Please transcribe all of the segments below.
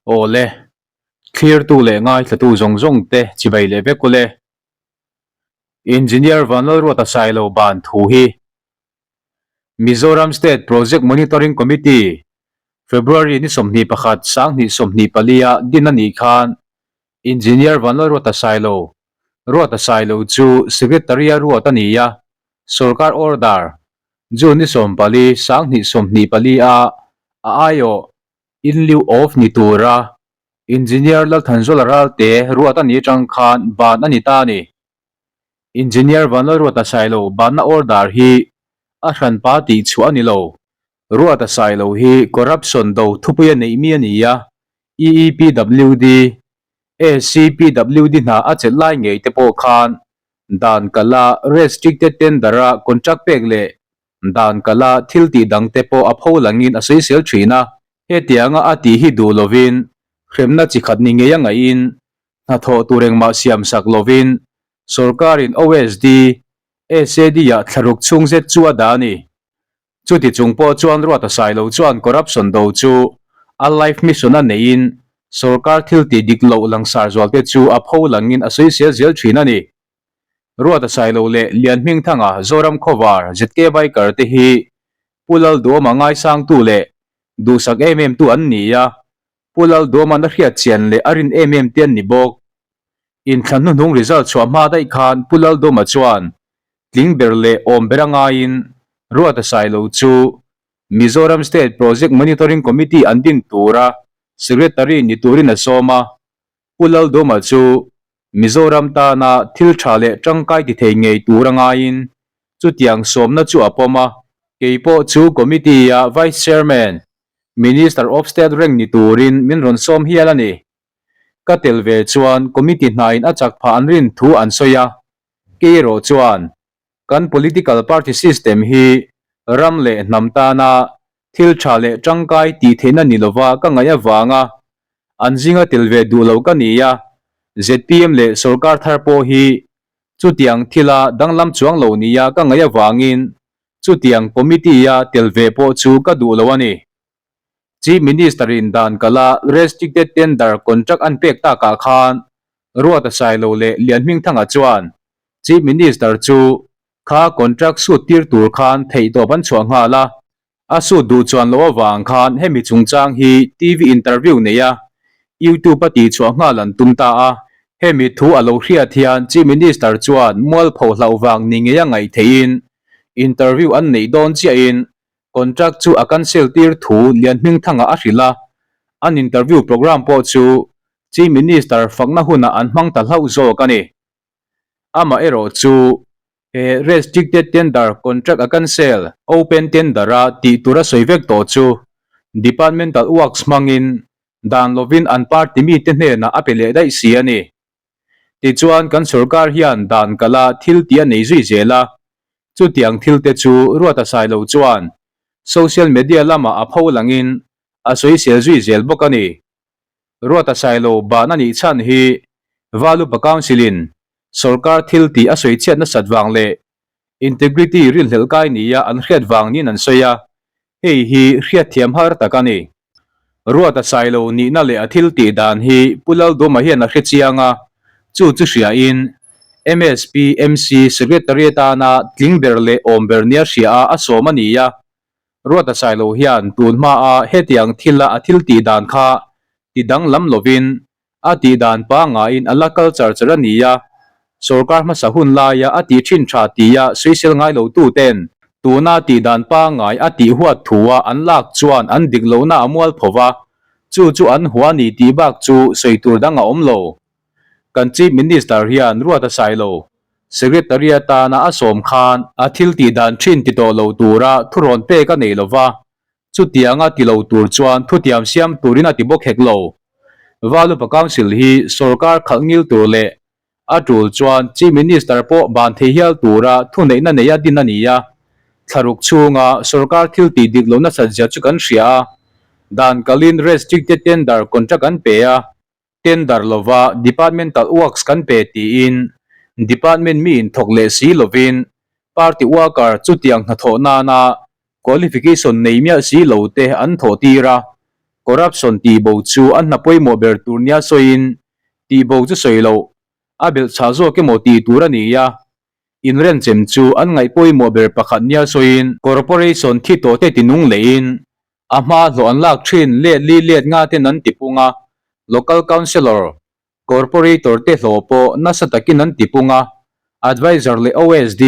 Awle, thlirtu leh ngaithlatu zawng zawng te chibai leh vek ule. Engineer Vanlalruata Sailo ban thu hi Mizoram State Project Monitoring Committee February ni 21 2024 ah din a nih khan Engineer Vanlalruata Sailo Ruata Sailo chu Secretary a ruat a ni a, Sorkar Order June ni 14 2024 ah a aiawh In lieu of ni tura Engineer Lalthanzuala Ralte ruat a nih atang khan ban a ni ta a ni. Engineer Vanlalruata Sailo banna order hi a hranpa tih chhuah a ni lo. Ruata Sailo hi corruption do thupui a neih mi a ni a, EEPWD, ACPWD hna a chelh lai ngei te pawh khan dan kala restricted tender a contract pek leh Dan kala thil tih dang te pawh a pho langin a sawisel thin a, hetianga a tih hi duh lovin hremna chi khat ni ngei a ngaihin hnathawh tur engmah siam sak lovin sorkarin OSD, SAD-ah thlaruk chhung zet chu a dah a ni. Chuti chung pawh chuan Ruata Sailo chuan corruption do chu a life mission a neihin sorkar thil tih dik loh langsar zualte chu a pho langin a sawisel zel thin a ni. Ruata Sailo leh Lianhmingthanga Zoram Khawvar ZK Biker te hi Pu Lalduama ngaisangtu leh duhsak em em tu an ni a, Pu Lalduama'n a hriat chian leh a rin em em te an ni bawk. Inthlan hnuhnung result chhuah hma daih khan Pu Lalduama chuan tling ber leh awm ber a ngaiin Ruata Sailo chu Mizoram State Project Monitoring Committee an din tura Secretary ni turin a sawm a, Pu Lalduama chu Mizoram tana thil tha leh tangkai ti thei ngei tur a ngaiin chutiang sawmna chu a pawm a. Kei pawh chu Committee-a Vice Chairman, Minister of State reng ni turin min rawn sawm hial a ni. Ka tel ve chuan Committee hnain a chak phah an rin thu an sawi a, kei erawh chuan kan political party system hi ram leh hnam tana thil tha leh tangkai tih theihna ni lova ka ngaih avanga an zinga tel ve duh lo ka ni a, zpm leh sorkar thar pawh hi chutiang thila danglam chuang lo nia ka ngaih avangin chutiang committee-a tel ve pawh chu ka duh lo a ni. Chief Minister-in dan kala restricted tender contract an pek takah khan Ruata Sailo leh Lianhmingthanga chuan Chief Minister chu Kha contract suit tir tur khan theihtawp an chhuah nghal a, a suit duh chuan loh avang khan hemi chungchang hi TV interview nei a, YouTube a tihchhuah nghal an tum ta a. Hemi thu a lo hriat hian Chief Minister chuan mualpho hlauh vang ni ngei a ngaih theihin interview an neih dawn chiahin contract chu a cancel tir thu Lianhmingthanga a hrilh a, an interview programme pawh chu Chief Minister fakna hunah an hmang ta hlauh zawk a ni. Amaherawh chu he restricted tender contract a cancel, open tender a tih tur a sawi vek tawh chu departmental works hmangin dan lovin an party mite hnenah a pe leh daih si a ni. Tichuan kan sorkar hian dan kala thil tih a nei zui zel a, chutiang thil te chu Ruata Sailo chuan social media lamah a pho langin a sawisel zui zel bawk a ni. Ruata Sailo ban a nih chhan hi Valupa Council-in sorkar thil tih a sawi chhiat nasat vang leh integrity rinhlelh kai nia an hriat vang niin an sawi a, hei hi hriatthiam har tak a ni. Ruata Sailo nihna leh a thil tih dan hi Pu Lalduma hian a hre chiang a, chu chu hriain MSPMC Secretary atana tling ber leh awm ber nia hria a a sawm a ni a, Ruata Sailo hian tun hmaa hetiang thila a thil tih dan kha ti danglam lovin a tih dan pangaiin a la kal char char a ni a, sorkar hmasa hun laia a tih thin tha tia sawisel ngai lo tuten tuna tih dan pangai a tih huat thua an lak chuan an dik lohna a mual pho va, chu chu an hua ni tih bak chu sawi tur dang a awm lo. Kan Chief Minister hian Ruata Sailo Secretary atana a sawm khan a thil tih dan thin ti tawh lo tura thurawn pek a nei lova, chutianga ti lo tur chuan thutiam siam turin a ti bawk hek lo. Valupa Council hi sorkar khalh ngil tur leh a tul chuan Chief Minister pawh ban thei hial tura thuneihna nei a din a ni a, thlaruk chhunga sorkar thil tih dik lohna satzia chu kan hria a, dan kalin restricted tender contract an pe a. Tender lova departmental works kan pe tiin department mi inthawk leh si lovin party worker chutiang hnathawh nana qualification nei miah si lo te an thawh tir a. Corruption tihbo chu an hna pawimawh ber tur nia sawiin, tihbo chu sawi loh, a belhchhah zawk emaw tih tur a ni a, inrenchem chu an ngaih pawimawh ber pakhat nia sawiin, Corporation thi tawh te tinung lehin a hma hlawh an lak thin let li let nga ten an tipung a, Local Councillor, Corporator te hlawh pawh nasa takin an tipung a, Adviser leh OSD,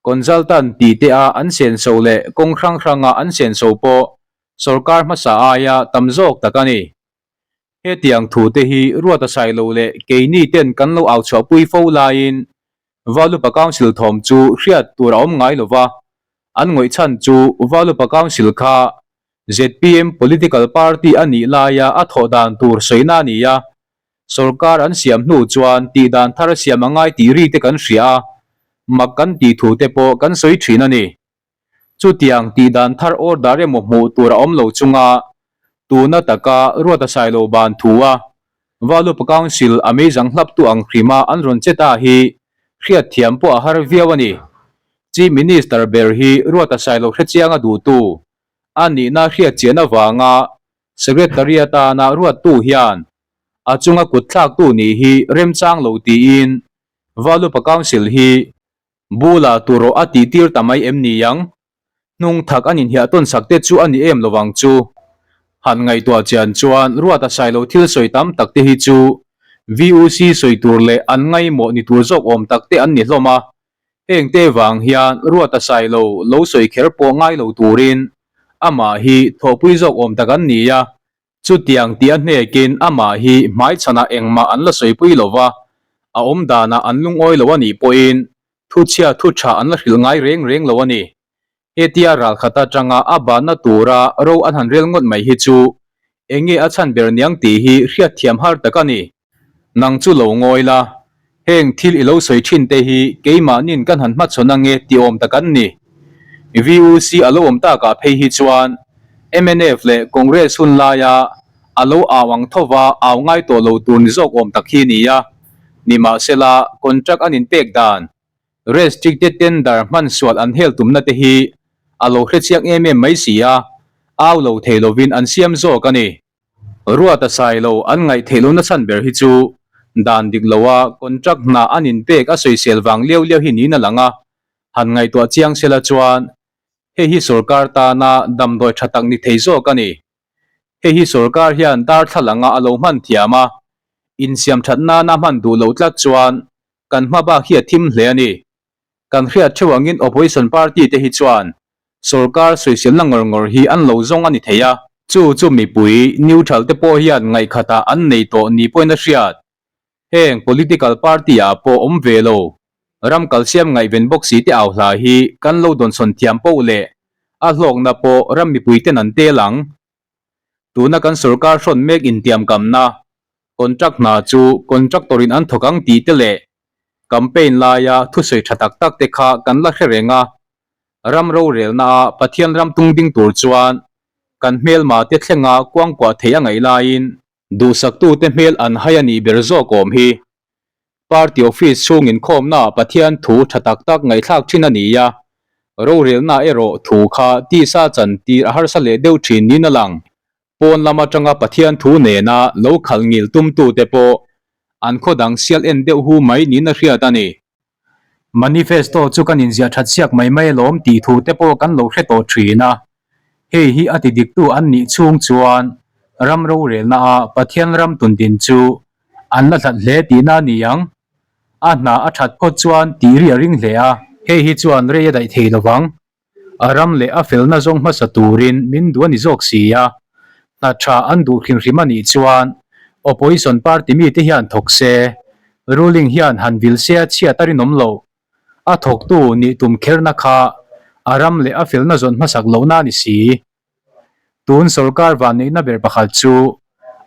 Consultant tih te a an senso leh kawng hrang hranga an senso pawh sorkar hmasa aia tam zawk tak a ni. Hetiang thu te hi ruat a sai lo leh keini ten kan lo au chhuahpui fo laiin Valupa Council thawm chu hriat tur a awm ngai lova, an ngawih chhan chu Valupa Council kha zpm political party a nih laia a thawh dan tur sawina a ni a, Sorkar an siam hnu chuan tih dan thar siam a ngai tih ri te kan hria a, mak kan tih thu te pawh kan sawi thin a ni. Chutiang tih dan thar order emaw hmuh tur a awm lo chunga tuna taka Ruata Sailo ban thu a Valupa Council a meizang hlaptu ang hrima an rawn che ta hi hriat thiam pawh a har viau a ni. Chief Minister ber hi Ruata Sailo hrechiang a duhtu a nihna hriat chian avanga Secretary atana ruattu hian a chunga kut thlaktu nih hi remchang lo tiin Valupa Council hi bula tur rawh a tih tir ta mai em ni ang? Hnung thak an inhiah tawn sak te chu a ni em lovang chu. Han ngaihtuah chian chuan Ruata Sailo thil sawi tam tak te hi chu VUC sawi tur leh an ngaimawh ni tur zawk awm tak te an ni hlawm a, Heng te vang hian Ruata Sailo lo sawi kher pawh ngai lo turin amah hi thawhpui zawk awm tak an ni a, chutiang tih a hnekin amah hi hmaichhanah engmah an la sawipui lo va, a awm danah an lungawi lo a nih pawhin thuchhia thu tha an la hrilh ngai reng reng lo a ni. Hetia ralkhat atanga a banna tura ro an han rel ngawt mai hi chu enge a chhan ber niang tih hi hriatthiam har tak a ni. Nang chu lo ngawi la, heng thil i lo sawi thin te hi keimahnin kan han hmachhawn ange ti awm tak an ni. VUC a lo awm takah phei hi chuan mnf leh Congress hun laia a lo au ang thova au ngai tawh lo tur ni zawk awm tak hi ni a. Nimahsela, contract an inpek dan Restricted tender hman sual an hel tumna te hi a lo hrechiang em em mai si a, au lo thei lovin an siam zawk a ni. Ruat a sai lo an ngaih theih lohna chhan ber hi chu dan dik loa contract hna an inpek a sawisel vang liau liau hi niin a lang a, han ngaihtuah chiang sela chuan hei hi sorkar tana damdawi tha tak ni thei zawk a ni. Hei hi sorkar hian darthlalanga a lo hman thiam a, insiam that nana hman duh loh tlat chuan kan hma bak hi a thim hle a ni. Kan hriat theuh angin opposition party te hi chuan sorkar sawiselna ngawr ngawr hi an lo zawng a ni thei a. Chu chu mipui neutral te pawh hian ngaihkhatah an nei tawh ni pawhin a hriat. Heng political party ah pawh awm ve lo, ram kalsiam ngaihven bawk si te au hla hi kan lo dawnsawn thiam poh leh a hlawkna pawh ram mipui ten an tel ang. Tuna kan sorkar hrawn mek intiamkamna, contract hna chu contractor in an thawk ang tih te leh campaign laia thusawi tha tak tak te kha kan la hre reng a, ram rorelna a Pathian ram tung ding tur chuan kan hmelma te thlenga kuangkuah thei a ngaih laiin duhsaktute hmel an hai a nih ber zawk awm hi. Party office chhung inkhawmnaah Pathian thu tha tak tak ngaihthlak thin a ni a, rorelna erawh thu kha tisa chan tir a harsa leh deuh thin niin a lang. Pawn lam atanga Pathian thu nena lo khalh ngil tumtute pawh an khaw dang sial en deuh hu mai niin a hriat a ni. Manifesto chu kan inziah that siak mai mai alawm tih thu te pawh kan lo hre tawh thin a, hei hi a ti diktu an nih chhung chuan ram rorelna a Pathian ram tundin chu an la hlat hle tihna a ni ang. A hna a that phawt chuan tih ri a ring hle a, hei hi chuan rei a daih thei lovang. A ram leh a felna zawng hmasa turin min duh a ni zawk si a, hna tha an duh hrim hrim a nih chuan Opposition party mite hian thawk se, ruling hian han vil se a chhiat a rinawm loh. A thawktu nih tum kherna kha a ram leh a felna zawn hmasak lohna a ni si. Tun sorkar vanneihna ber pakhat chu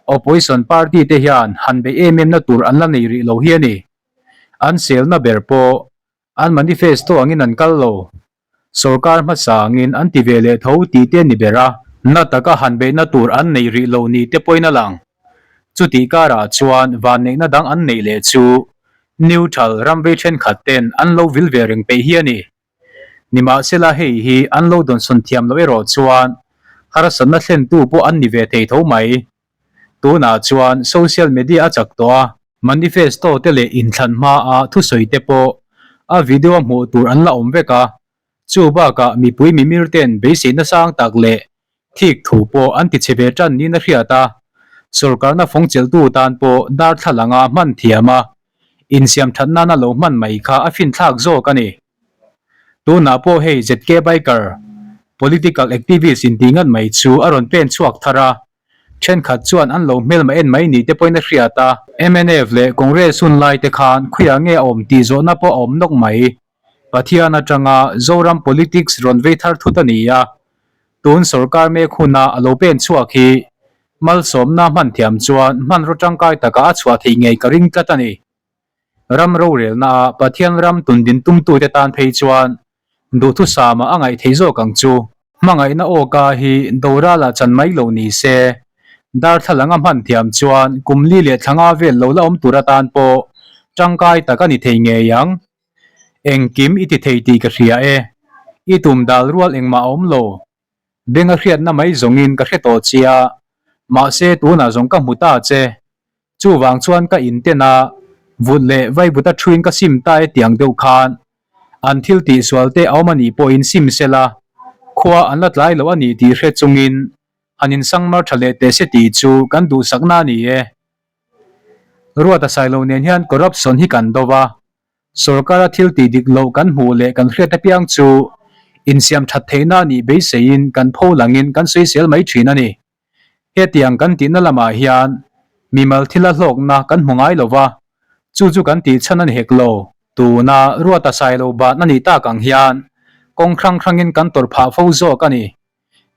Opposition party te hian han beih em em na tur an la nei rih lo hi a ni. An selna ber pawh An manifesto angin an kal lo. Sorkar hmasa angin an ti ve leh tho tih te a ni ber a. Na taka han beihna tur an neih rih lo ni te pawhin a lang. Chutih karah chuan vanneihna dang an neih leh chu neutral ram vei thenkhat ten an lo vil ve reng peih hi a ni. Nimahsela hei hi an lo dawnsawn thiam loh erawh chuan. harsatna thlentu pawh an ni ve thei tho mai. Tunah chuan social media a chak tawh a, manifesto te leh inthlan hmaa thusawi te pawh a video a hmuh tur an la awm vek a, chu bakah mipui mimir ten beiseina sang tak leh thik thu pawh an ti chhe ve tan niin a hriat a, sorkarna fawng chelhtu tan pawh darthlalanga hman thiam a, insiam that nana lo hman mai kha a finthlak zawk a ni. Tunah pawh hei ZK Biker, political activist intih ngat mai chu a rawn pen chhuak thar a, thenkhat chuan an lo hmelma en mai ni te pawhin a hriat a. Mnf leh Congress hun lai te khan khuiah nge a awm tih zawhna pawh a awm nawk mai. Pathian atanga Zoram politics rawn vei thar thut a ni a, tun sorkar mek huna a lo pen chhuak hi malsawmna hman thiam chuan hmanraw tangkai takah a chhuah theih ngei ka ring tlat a ni. Ram rorelna a Pathian ram tundin tumtute tan phei chuan duhthusama a ngaih thei zawk ang chu. Hmangaihna awka hi Dorala chan mai lo ni se, darthlalang a hman thiam chuan kum li leh thla nga vel lo la awm tur atan pawh tangkai tak a ni thei ngei ang. Engkim i ti thei tih ka hria e. I tum dal rual engmah a awm lo. Benga hriatna mai zawngin ka hre tawh chia, mahse tunah zawng ka hmu ta che. Chuvang chuan ka inten a, vut leh vaivuta thuin ka sim ta e tiang deuh khan an thil tihsual te a awm a nih pawhin sim sela, khua an la tlai lo a ni tih hre chungin han insangmar tha leh teh se tih chu kan duhsakna a ni e. Ruata Sailo nen hian corruption hi kan do va, Sorkara thil tih dik loh kan hmuh leh kan hriat apiang chu insiam that theihna a nih beiseiin kan pho langin kan sawisel mai thin a ni. Hetiang kan tihna lamah hian mimal thila hlawkna kan hmu ngai lo va, chu chu kan tih chhan a ni hek lo. Tuna Ruata Sailo bat a nih tak ang hian kawng hrang hrangin kan tawrh phah fo zawk a ni.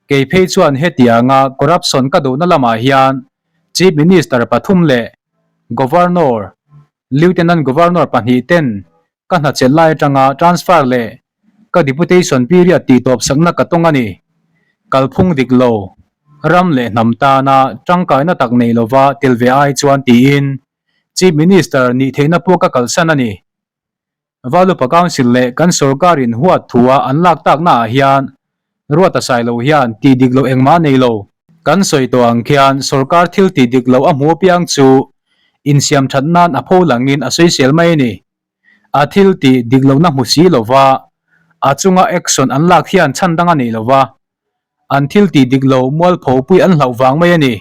Kei phei chuan hetianga corruption ka duhna lamah hian Chief Minister pathum leh Governor, Lieutenant Governor pahnih ten ka hna chelh lai atanga transfer leh ka deputation period tih tawp sakna ka tawng a ni. Kalphung dik lo, ram leh hnam tana tangkaina tak nei lova tel ve ai chuan tiin Chief Minister nih theihna pawh ka kalsan a ni. Valupa Council leh kan sorkar in huat thua an lak takna ah hian Ruata Sailo hian tih dik loh engmah a nei lo. Kan sawi tawh ang khian sorkar thil tih dik loh a hmu apiang chu insiam that nan a pho langin a sawisel mai a ni. A thil tih dik lohna hmu si lova a chunga action an lak hian chhan dang a nei lova, an thil tih dik lo mualpho pui an hlauh vang mai a ni.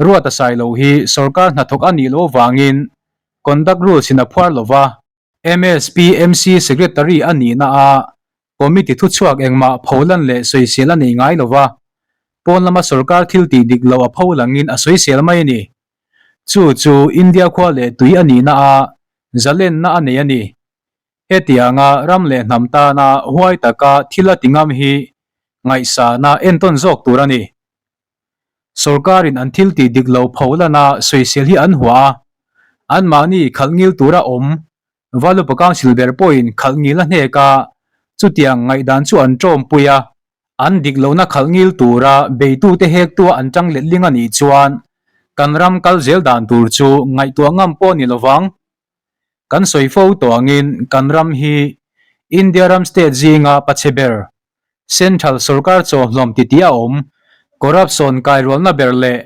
Ruata Sailo hi sorkar hnathawk a nih loh avangin Conduct Rules in a phuar lova, MSPMC Secretary a nihna a Committee thuchhuak engmah pholan leh sawisel a nei ngai lova, pawn lama sorkar thil tih dik loh a pho langin a sawisel mai a ni. Chu chu India khua leh tui a nihna a zalenna a nei a ni. Hetianga ram leh hnam tana huai taka thil a ti ngam hi ngaihsana entawn zawk tur a ni. Sorkarin an thil tih dik lo pholana sawisel hi an huah a, anmahni khalh ngil tura awm Valupa Council ber pawhin khalh ngil a hnek a, chutiang ngaihdan chu an tawmpui a, an dik lohna khalh ngil tura beitute hektua an tang letling a nih chuan kan ram kal zel dan tur chu ngaihtuah ngam pawh a ni lovang. Kan sawi fo tawh angin kan ram hi India ram state zinga pachhe ber Central sorkar chawhlawm titi a awm, corruption kairualna ber leh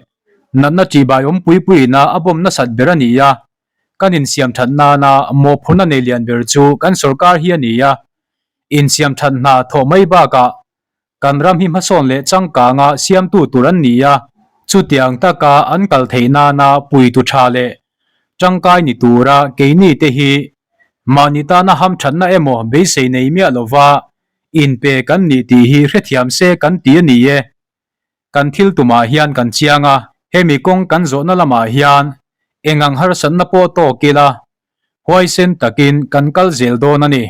natna ṭihbai awm pui puiina a bawm nasat ber a ni a, kan insiam that nana mawhphurhna nei lian ber chu kan sorkar hi a ni a, insiam that hna thawh mai bakah kan ram hi hmasawn leh changkanga siamtu tur an ni a, chutiang taka an kal theih nana puitu tha leh tangkai ni tura keini te hi mahni tana hamthatna emaw beisei nei miah lova inpe kan nih tih hi hrethiam se kan ti a ni e. Kan thil tumah hian kan chiang a, hemi kawng kan zawhna lamah hian eng ang harsatna pawh tawk ila huaisen takin kan kal zel dawn a ni.